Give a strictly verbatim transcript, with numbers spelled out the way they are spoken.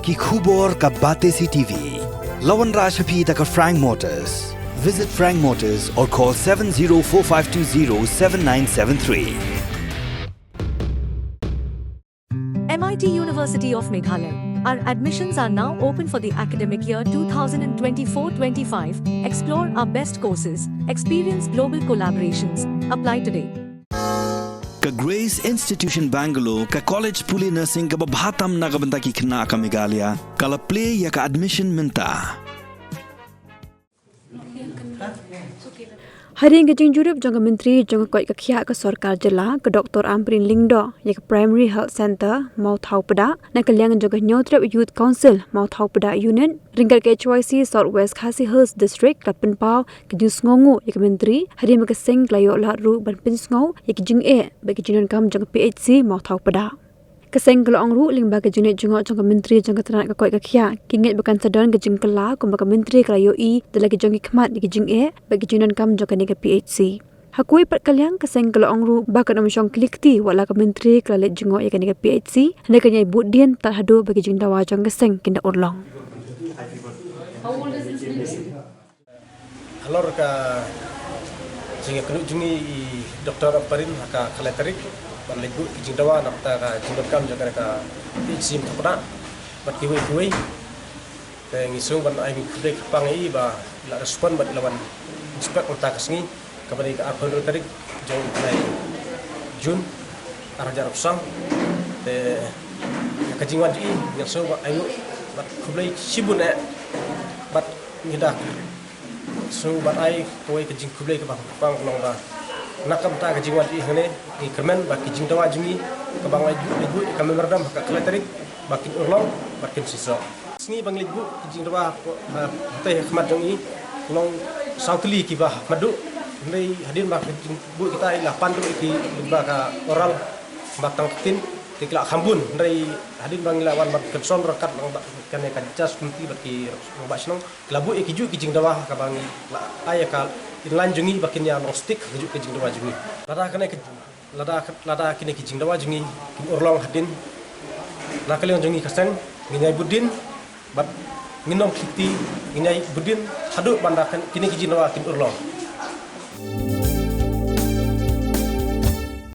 Ki khubor ka Batesi T V. La wanrah sha phi da ka Frank Motors. Visit Frank Motors or call seven zero four five two zero seven nine seven three. M I T University of Meghalaya. Our admissions are now open for the academic year two thousand twenty-four twenty-five. Explore our best courses, experience global collaborations. Apply today. Ka Grace Institution Bangalore, ka college pule nursing kaba bha tam na ka bynta ki khynnah ka Meghalaya, ka la plie ïa ka admission mynta. Hadien ka jingjurip jong ka Myntri jong ka koit ka khiah ka sorkar jylla, ka Doctor Ampareen Lyngdoh, ïa ka Primary Health Centre Mawthaw Pdah, na ka liang jong ka Hynñiewtrep Youth Council Mawthaw Pdah Unit, ryngkat ka H Y C South West Khasi Hills District, ka pynpaw ka jingsngewnguh ïa ka Myntri, hadien ba ka seng ka la ïoh lad ruh ban pynsngew ïa ka jingeh bad ka jingdonkam jong ka P H C Mawthaw Pdah. Ka seng ka la ong ruh lyngba ka jingleit jngoh jong ka Myntri jong ka tnat ka koit ka khiah, ki ngeit ba kan sa don ka jingkylla kumba ka Myntri ka la ïohi da la ki jong ki khmat ïa ka jingeh bad ka jingdonkam jong kane ka P H C. Ha kawei pat ka liang, ka seng ka la ong ruh ba kan ym shong kli kti wat la ka Myntri ka la leit jngoh ïa kane ka P H C, hynrei kan ïai bud dien tad haduh ba ki jingdawa jong ka seng kin da urlong. Halor ka jingïakynduh jong ngi i Doctor Ampareen ha ka khatlai tarik ban leit buh ki jingdawa na ka bynta ka jingdonkam jong ka P H C Mawthaw Pdah bad kiwei kiwei. Te ngi sngew ban ai khublei kyrpang ïa i ba i la respond bad i la wan inspect mynta ka sngi, kaba dei ka arphew hynriew tarik jong u bnai June ar hajar arphew san. Te ka jingwan jong i ngi sngew ban ai nguh bad khublei shibun eh bad ngi da sngew ban ai kawei ka jingkhublei kaba kyrpang ka long ba na ka bynta ka jingwan jong i hangne, ngi kyrmen ba ki jingdawa jong ngi kaba ngi la buh ïa ka memorandum ha ka khatlai tarik ba kin urlong bad kin shisha. Sngi ba ngi la buh ki jingdawa ha, ha, hangtei ha khmat jong i long saw tylli kiba ha khmat duh. Hynrei hadien ba ka jingbuh kita i la pan duh ïa ki lyngba ka oral ba tang ktien te ki la kham bun. Hynrei hadien ba ngi la wan ban kynsol ryngkat lang bad kane ka Judges Committee bad ki rangbah shnong, la buh ïa kijuh ki jingdawa kaba ngi la ai ïa ka inline jong ngi ba kin ïa long stick ha kijuh ki jingdawa jong ngi. Lada kane ka, lada, lada kine ki jingdawa jong ngi kim urlong hadien, na ka liang jong ngi ka seng ngin ïai bud dien bad ngin ym kli kti, ngin ïai bud dien haduh ban da kine ki jingdawa kin urlong.